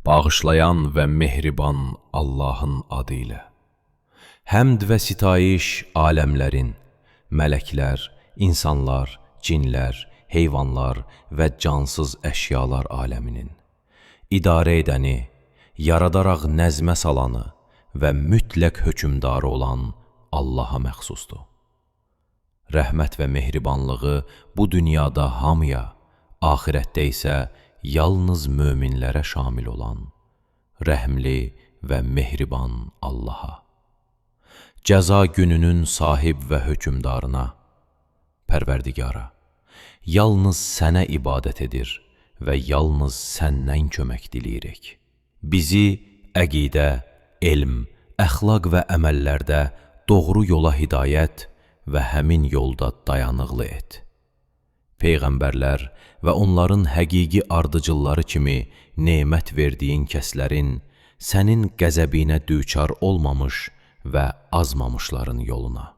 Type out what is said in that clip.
Bağışlayan və mehriban Allahın adı ilə. Həmd və sitayiş aləmlərin, mələklər, insanlar, cinlər, heyvanlar və cansız əşyalar aləminin idarə edəni, yaradaraq nəzmə salanı və mütləq hökmdarı olan Allaha məxsusdur. Rəhmət və mehribanlığı bu dünyada hamıya, axirətdə isə yalnız möminlərə şamil olan rəhmli və mehriban Allaha. Cəza gününün sahib və hökmdarına, Pərverdigara, yalnız sənə ibadət edir və yalnız səndən kömək diləyirik. Bizi əqidə, elm, əxlaq və əməllərdə doğru yola hidayət və həmin yolda dayanıqlı et. Peyğəmbərlər və onların həqiqi ardıcılları kimi nemət verdiyin kəslərin sənin qəzəbinə düçar olmamış və azmamışların yoluna.